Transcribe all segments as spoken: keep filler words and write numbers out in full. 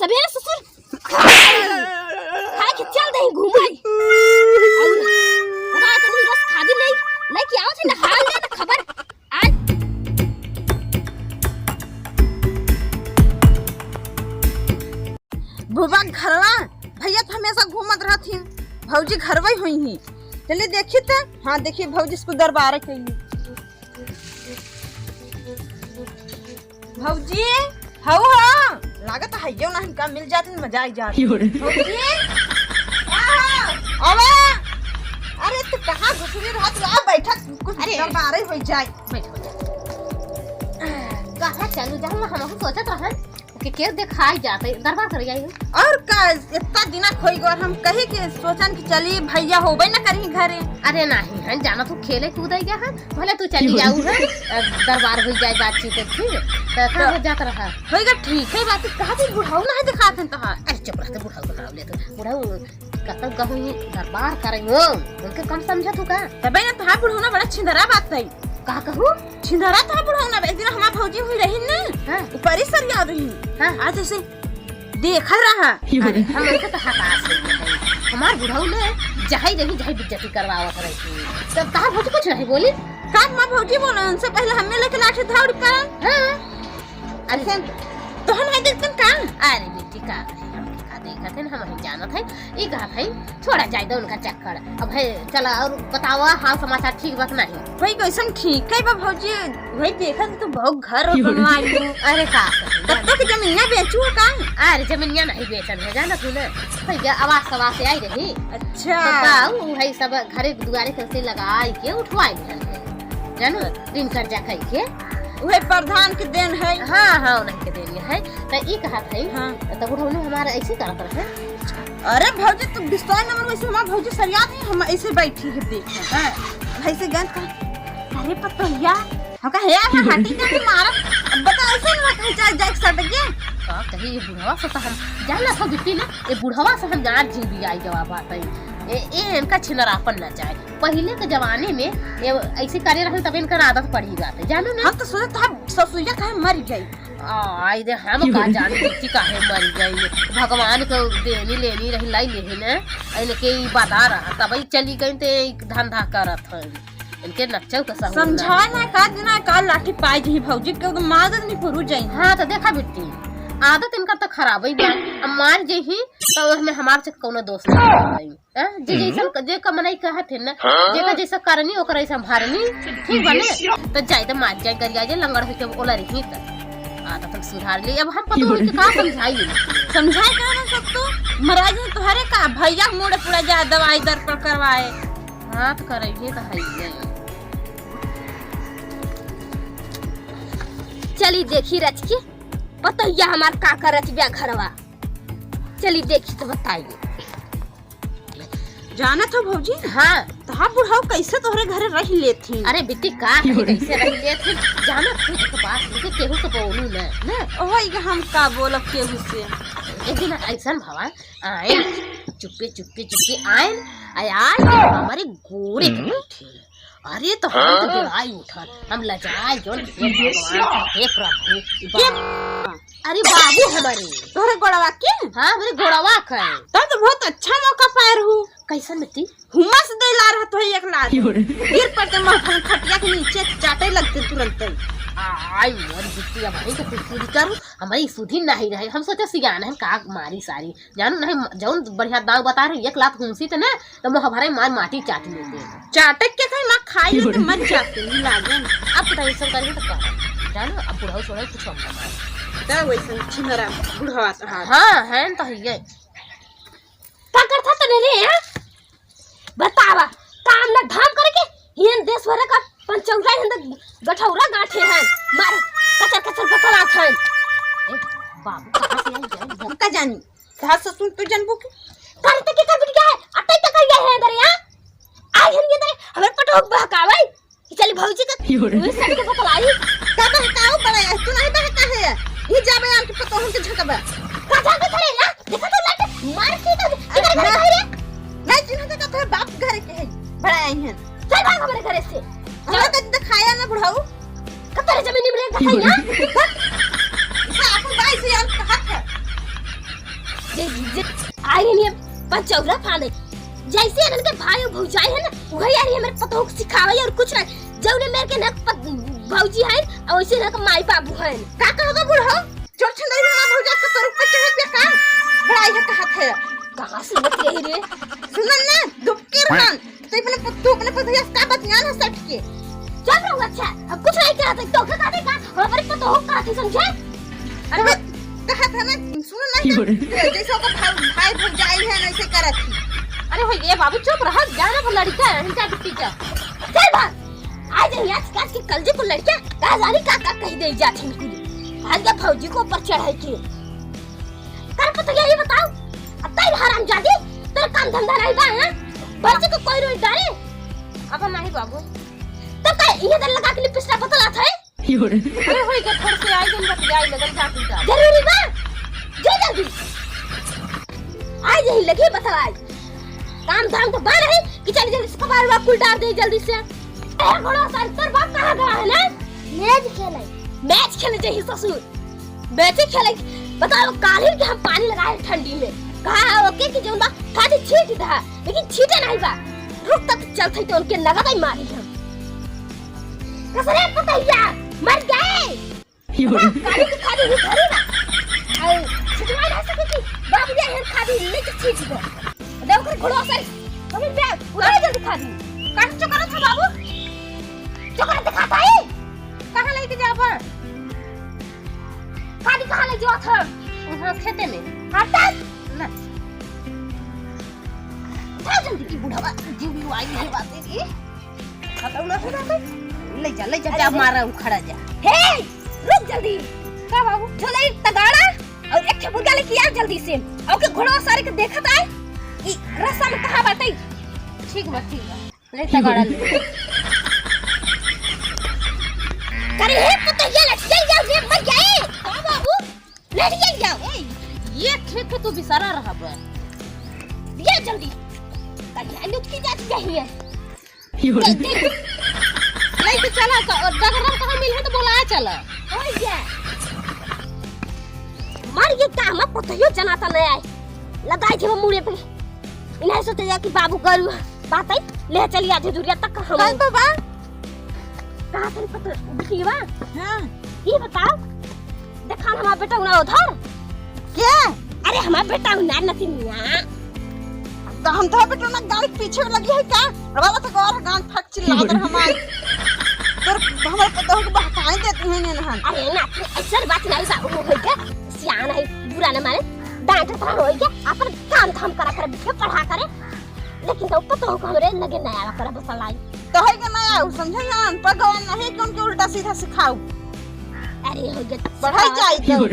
अबे ससुर, खाए के चल दही घूमाई। और रात में रस खादी नहीं, नहीं कि आवत है ना हाल ले ना खबर। आज बुबा घरवा, भैया तो हमेशा घूमत रहत ही, भौजी घरवा ही होई ही। चलिए देखी त, हाँ देखिए भौजी इसको दरबार कैली। भौजी, हौ हो। लागत है यो ना, इनका मिल जात, मजा आई जात। यो रे। भौजी, आवा। अरे तू कहाँ घुसरी रहत? आ बैठा, कुछ अरे। दरबारे हो जाए। बैठ, बैठ। कहाँ चलू जाऊँ, हम सोचत रहन। के, के देखाई जात है, दरबार करे जाई हो। और का, इतना दिना खोई गो, हम कही कि सोचन कि चली भैया होबे न करी घरे। अरे नहीं, हम जाना तू खेले कूदे गया है, भले तू चली जाऊ है, अ, दरबार हो जाए बातचीत, ठीक? तो हाँ। कहाँ जात रहा? होई गा, ठीक है बात, कहा तू बुढ़ऊ ना है दिखात है तो हाँ। अरे चुप रह, तो बुढ़ऊ को नाम ले तो, बुढ़ऊ कतौ कहूँ दरबार करे हो, उनके कम समझत हो का? तबे ना तोहार बुढ़ऊ ना बड़ा छिंदरा बात है। का कहू? छिंदरा तो बुढ़ऊ ना, एक दिन हमार भौजी हुई रही ना, हाँ। ऊपरी सरिया रही। हाँ। आज ऐसे देखा रहा। अरे, हम उनके तो हताश हो गए हैं। हमार बुढ़ऊ ले जहाई रही, जहाई बेइज्जती करवावत रही। तब तहार भौजी कुछ नहीं बोली। का हमार भौजी बोले, उनसे पहले हमें लेके लाठी धावड़ी करन। हाँ। अरे, ऐसे तो हम नहीं देखते का? अरे बेटी, का कहे, हम का देखत हैं, हम नहीं जानत हैं। ई कहत हैं, छोड़ा जाए दो उनका चक्कर। अब है, चला और बतावा, हाल समाचार ठीक बात नहीं? वही कैसन ठीक है बा भौजी, वही देखत तू बहुत घर और बनवाई हो। अरे का कही, कब तक जमीनिया बेचू हो का? अरे जमीनिया नहीं बेचन है, जाना तू ना। भैया आवाज सवाज से आई रही। अच्छा। तो का, उ है सब घरे दुआरे कैसे लगाई के उठवाई लिहन है। जानो, दिन कर्जा खाई के। उहे प्रधान के देन है। हाँ, हाँ, उन्हीं के देन है। त ई कहत है, हाँ। त बुढ़ौनी हमारा ऐसे करत रहे। अरे भौजी, तू विश्वास न मानो, वैसे हमार भौजी सरियात है, हम ऐसे बैठी है, देख। हाँ। वैसे गंज का, अरे पतोहिया, हम कहा, "हे, हे, हाटी का मारब।" अब बता, ऐसे ना कहे, "जा, जा, सट गया।" का कही, ये बुढ़वा से तो हम, जान ला था बिट्टी ना, ये बुढ़वा से हम जान जी भी आई जवाब बात है। ए, ए, इनका छिनरापन ना चाहे। पहिले के जमाने में ये ऐसे करे रहन, तब इनकर आदत पड़ी जाते, जानो ना? हम तो सोचत था ससुइया काहे मर गई। आई रे, हम का जाने बिट्टी काहे मर गई। भगवान के देनी लेनी रही, लाई लेही ने, इनके ई बता रहा, तब ही चली गई ते ई धंधा करत हन। इनके नच्चो का सहूर ना समझाए है। ना का दिना का लाठी पाई जही भौजी के तो मार दे नहीं पुरु जाई। हाँ, तो देखा बिट्टी, आदत इनका तो खराब ही बा। अब मार जही तो हमें हमार से कोनो दोष नहीं है। हैं? जे हम्म। जैसन क-, जे का मनई कहत है ना, हाँ? जेका जैसा करनी, ओकरा ऐसा भरनी, ठीक बा ने? तो जाए तो मार जाए, गरिया जाए, लंगड़ होके ओला रही त। आ, तो तुम सुधार ले। अब हम पता नहीं कि का समझाई। समझाए का ना सब तू? महाराज ने तुम्हारे का भैया मुड़े पूरा जा दवाई दर पर करवाए। हाँ, तो करइहे तो है ही है। चली देखी रच के, पतोहिया हमार का करत बिया घरवा। चली देखी तो बताइए। जानत हो भौजी? हाँ। तहार बुढ़ऊ कैसे तोहरे घरे रह लेथिन? अरे बिट्टी, का कही, कैसे रह लेथिन? जानत हो एक बात, उनके केहू से बोलू ना, ना। ओहो, ई हम का बोलब केहू से? एक दिन ऐसन भवा आए, चुप्पे, चुप्पे, चुप्पे आए, आए, आए, हमारे गोरे के बैठे। अरे, तो हम तो हाँ? डेराई उठल, हम लजाए गन, हे भगवान, हे प्रभु, ई बा-, अरे बाबू हमारे। तोहरे गोड़वा के? हाँ, हमरे गोड़वा के। तब तो बहुत अच्छा मौका पाए रहू। कैसन बेटी? हुमा से दे ला रहत हो एक लात। क्यों रे? गिर पड़ते महफल खटिया के नीचे चाटे लगते तुरंत। आई मोर बिटिया भाई तो कुछ पूरी करू, हमारी सुधी नहीं रहे। हम सोचे सियान है का मारी सारी। जानू नहीं, जौन बढ़िया दाव बता रहे, एक लात हुमसी ते ना, तो मोह भरे मार माटी चाट लेते। चाटक के कहीं माँ खाई लेते, मर जाते, नहीं लागे। अब तो ऐसा करेंगे तो का? जानू, अब बुढ़ऊ सोना कुछ हम ना मारे। तो वैसे छिनरा बुढ़वा तो हाथ। हाँ, है तो है। का करता तने रे, हाँ? बतावा, काम ना धाम करके, हियन देश भर का पंचौरा हिंद गठौरा गांठे हैं, मारे कचर कचर बतलात हैं। ए, बाबू, कहाँ से आई जाए? हम का जानी? कहाँ से सुन तू जनबू की? करे ते के का बिटिया है? अटै का करिया है अंदर यहाँ? आई हम ये अंदर, हमें पटोक बहकावे। कि चली भौजी का, यो रे। उहे सबके बतलाई। का बहकाओ बड़ा है, तू नहीं बहका है। ये जाबे आम के पतोहन के झकबा। का जाबे करे ना? देखा तो लाइट मार के तो, अरे, इधर घर ना। है रे। नहीं चिन्हत का तोहर बाप घर के है, बड़ा आई है। चल भाग हमारे घर से। हमरा के दिखाया ना बुढ़ऊ। कतरे जमीन में रह गया? इसे अपन भाई से हम कहत है। आई नहीं, पंचौरा फाने। जैसे इनके भाई और भौजाई है ना, वही यार ये मेरे पतोह को सिखावे और कुछ नहीं। जौने मेरे के ना पत-, भौजी है, और वैसे ना माई बाबू है। का कहोगे बूढ़ो? चोर छंदाई में भौजा के तोर ऊपर चढ़े पे का? बड़ाई है, कहा थे। कहाँ से बत रही रे? सुनन ना, दुबकी रहन। तो अपने पत-, तू अपने पतोहिया से का बतियान है सट के? चुप रहो, अच्छा, अब कुछ नहीं कहते, तो क्या कहते का? हमारे पतोह का थे, समझे? अरे, कहा था ना, सुनो ना, की बोले? जैसे ओकर भाई, भाई भौजाई है ना, ऐसे करत थी। अरे हो गया बाबू, चुप रहा, जाना वो लड़का है, इनका बिट्टी का। चल भाग, आ जाए आज, आज के कल जी को लड़का, का जानी का, का कही दे जात है इनकी। आज का भौजी को ऊपर चढ़ाई की। कर पतोहिया, ये बताओ, अब तई हरामजादी, तेरा काम धंधा नहीं बा, हाँ? बच्चे को कोई रोई डारे? अब नहीं बाबू। तब का ये दर लगा के लिपस्टिक बतला था, हैं? अरे होई के थोड़ से आई गन बतियाई लगल जाती का। जरूरी बा? जो जल्दी। आई यही लगी बतलाई। काम धाम तो बा नहीं कि चल जल्दी से कबाड़ वा कुल डार दे जल्दी से। ए घोड़ा सर, तोर बाप कहाँ गवा है ना? मैच खेले। मैच खेले जाही ससुर। मैच खेले। बताओ, काल्हि के हम पानी लगाए ठंडी में। कहा है ओके कि जौन बा खाली छीट दा, लेकिन छीटे नहीं बा। रुक तक चलते तो उनके नगद ही मारी हम। कसरे पतैया, मर गए। यो। बाप गाड़ी के खाली ही धरी ना। और छिटवा ना सके कि बाप ये हर खाली लेके छीट दो। दे ओकर घोड़ा सर। अभी बे, उड़ा जल्दी खाली। काहे चोकरा था बाबू? चोकरा दिखा पाई? कहाँ लेके जाबा? खाली कहाँ ले जात है? वहाँ खेते में। हटा। ना। उठा जल्दी की बुढ़ावा, जीव भी आई है बातें की। खतम ना हो जाता। ले जा, ले जा, अरे जा, अरे। मारा उखड़ा जा। हे, रुक जल्दी। का बाबू? झोला एक तगाड़ा और एक ठे मुर्गा लेके आ जल्दी से। और के घोड़ा सारे के देखत आए। ई रस्ता में कहाँ बाटे? ठीक बा, ठीक बा। ले तगाड़ा ले। करे हे पतैया लठिया ले, मर जाए। का बाबू? लड़िया जाओ। ए, ये खेत पे तू बिसारा रहा बा। दिया जल्दी। कल्याण लुटकी जाती यही है। यो। चल, चल। नहीं तो चला, क-, डगरम कहाँ मिल है तो बोला, आ चला। ओए ये। मर ये का, हम पतोहियो जनाता नहीं आए। लदाई थे वो मुड़े पे। इन्हें सोचे जा कि बाबू गरु बात आई, ले चली आज दूरिया तक हम। कल तो बा। कहाँ से पता, बिटिया? हाँ। ये बताओ, देखा ना हमारा बेटा उना उधर। क्या? अरे हमारा बेटा उना नतिनिया। तो हम तो बेटा उना गाड़ी के पीछे में लगी है क्या? रवाला तो गौर गांड फाट चिल्ला दर हमारे। तोर हमारे पतोह के बहकाए देती हैं ने नहन। अरे ना, तू ऐसा बात नहीं सा, वो है क्या? सियान है, बुरा न माने। डांट था होई के, अपन काम धाम करा करे, बिटिया पढ़ा करे। लेकिन तो पतोह को हमरे लगे नया करा बसलाई। तो है के नया, उ समझे ना, अनपढ़ गवान नहीं कि उनके उल्टा सीधा सिखाऊ। अरे हो गया, पढ़ाई जाई तो।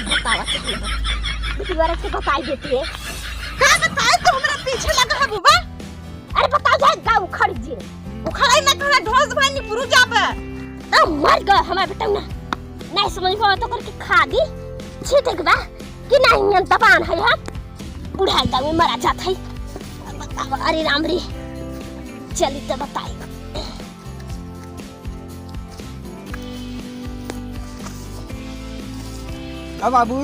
बतावा चाहिए। बिटिया रख के बताई देती है। का बताई तो हमरा पीछे लगा है बुबा। अरे बताओ जाए का उखड़ जी। उखड़ाई ना, तोरा ढोस भाई निपुरु जाबे। तो मर गए हमारे बेटा ना। नहीं समझ में तो करके खा दी। छीटे के बा कि नहीं, हम दबान है हम। उड़ाई दावे मरा जात है। बताओ, अरे राम रे। चली तो बताई। का बाबू?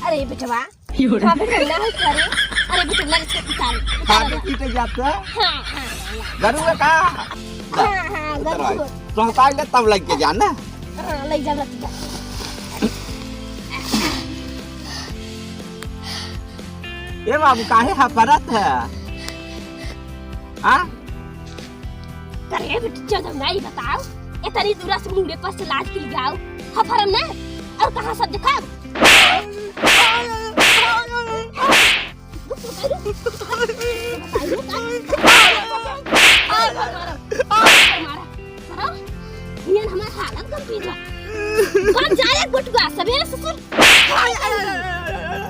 अरे बेटवा, का बेटवा ना है करे? अरे बेटवा ना है, उतार, उतार। खाते पीते जाते? हाँ, हाँ, हाँ। गरु है का? हाँ, हाँ, उतार गरु भाई। है। तो हटाई ले तब लग के जा ना। हाँ, ले जा, ले जा। ए बाबू, काहे हपरत है? हाँ? करे बिट्टू, जब नहीं बताओ, इतनी दूर से मुंडे पर से लाज के लिए आओ। हफरम ना, और कहाँ सब दिखाओ? सरम, हियन हमार हालत गंभीर बा। कौन जाए बटुआ, सवेरे ससुर खाए,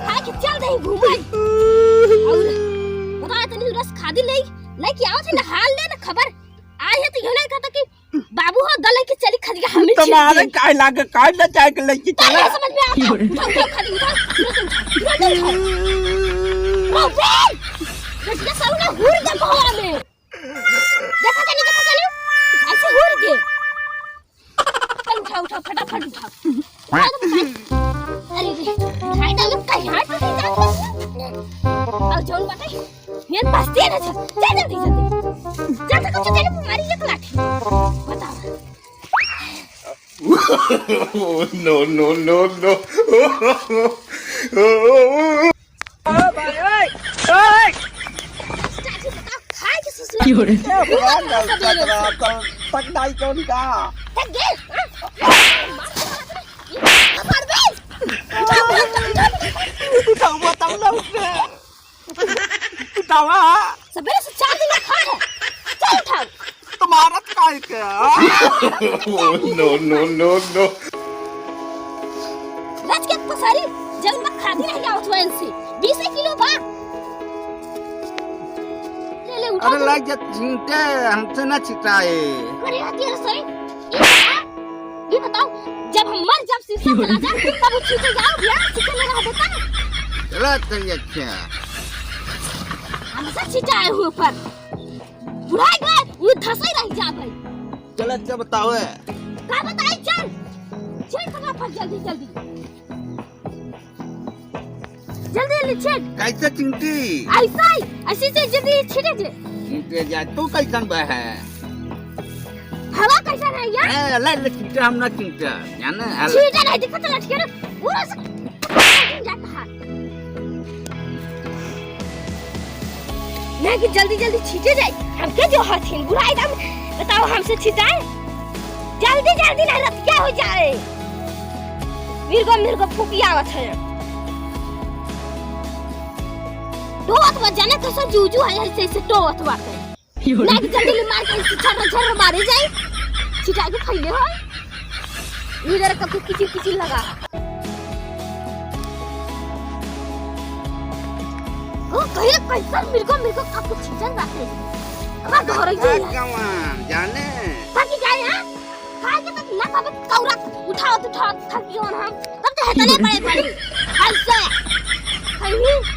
खाए के चल दही घूमे। और बता, इतनी रस खादी ले, लेके आओ थे ना, हाल ले ना खबर। आए है तो यो नहीं कहता कि बाबू हो, दले के चली खदिया हमें तुम्हारे छीट दे। काय लागे, काय ना जाए के लेके तारे चला। समझ में आता। उठा, उठा, खादी उठा, उठा, उठा, उठा, उठा। ओ, बे! रसिया सालू ना हुर दे मोहरा में। देखा चली, देखा चली। ऐसे हुर दे। चल उठा, उठा, फटाफट उठा। उठा तो बताई। अरे रे, भाई ना, ये कहीं हाथ में नहीं और बताई, मेरे पास तेल है, चल, चल जल्दी, जल्दी। जा तो कुछ तेरे मारी एक लाठी। बताओ। Oh, no, no, no, no। ओ भाई, ओए, ओए। खाए के ससुर। की हो रे? ए, भगवान का सदरा, तक, तक दाई कौन का? तक गे। मार दे। उठाओ, बताओ ना उठे। उठावा। सबेरे से चार दिन खा है। चल उठाओ। तुम्हारा तो काहे के, हाँ? Oh, no, no, no, no। रच के पसारी, जब मैं खाती रह गया उठवा इनसे। बीस किलो बा। ले, ले, उठा अरे तो। लग जा छींटे, हमसे ना छिटाए। अरे, हतिया रसोई। ये बता, ये बताओ, जब हम मर जाब, शीशा चला जाए, तब वो छींटे जाओ, यहाँ छींटे में रह देता। चला, चल, अच्छा। हमसे छिटाए हुए पर। बुढ़ाई गए, वो धसई रह जा भाई। चल, अच्छा, बताओ। का बताई, चल। चल, फटाफट, जल्दी, जल्दी। जल्दी, जल्दी छीट। कैसे चिंटी? ऐसा ही, ऐसे से जल्दी छीटे जे। चिंटे जा, तू कैसन बा है? हवा कैसन है यार? ए, ले, ले, चिंटे हम ना चिंटे, जाने, हल। छीटे नहीं, दिक्कत लटके रे, पूरा से जाता है। नहीं कि जल्दी, जल्दी छीटे जाए, हमके जो हथिन बुराई दाम, बताओ हमसे छिटाए, जल्दी, जल्दी नहीं रतिया हो जाए। मिर्गो, मिर्गो फूफी आवत है। टोवत बा, जाने कैसे जूजू है, ऐसे, ऐसे टोवत बा के। ना कि जल्दी ले मार के ऐसे झर्र, झर्र मारे जाए। छिटा के फैले हो। ये जरा कब किचिर, किचिर लगा। ओ, कहीं ना कैसे मिर्गो, मिर्गो कब छिटन बाटे। अब घर ही जाए। जवान, जाने। बाकी जाए, हाँ? खाए के तक ना कबे कौरा उठावत, उठावत थक गयो हम। तब तो हेतने बड़े बड़े। ऐसे। कहीं